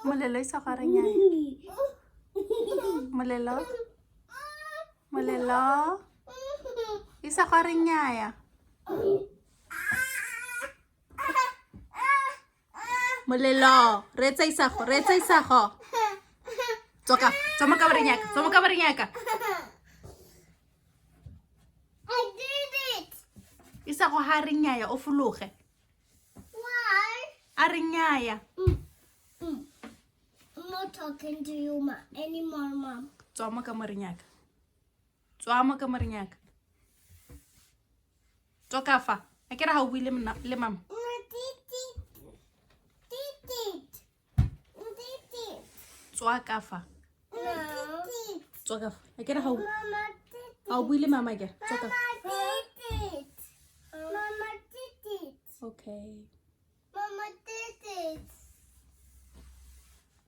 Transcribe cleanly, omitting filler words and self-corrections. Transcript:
Molelo isa go a re nyaya. Molelo. Molelo. Isa go a re nyaya. Molelo, reetsa Isago, reetsa Isago. Tswa ka, tswa mo kamoreng ya ka, tswa mo kamoreng ya ka. I did it. Isago ha re nyaya o fologe. Why? A re nyaya. I'm not talking to you ma anymore, Mom. Tswa mo kamoreng ya ka. Tswa mo kamoreng ya ka. Tswa ka fa. A ke re ga o bue le mama. No, did it. Did it. Did it. Tswa ka fa. No. Did it. Tswa ka fa. A ke re ga o Mama did it. ga o bue le mama ke. Tswa ka fa. Mama did it. Mama did it. Okay. Mama did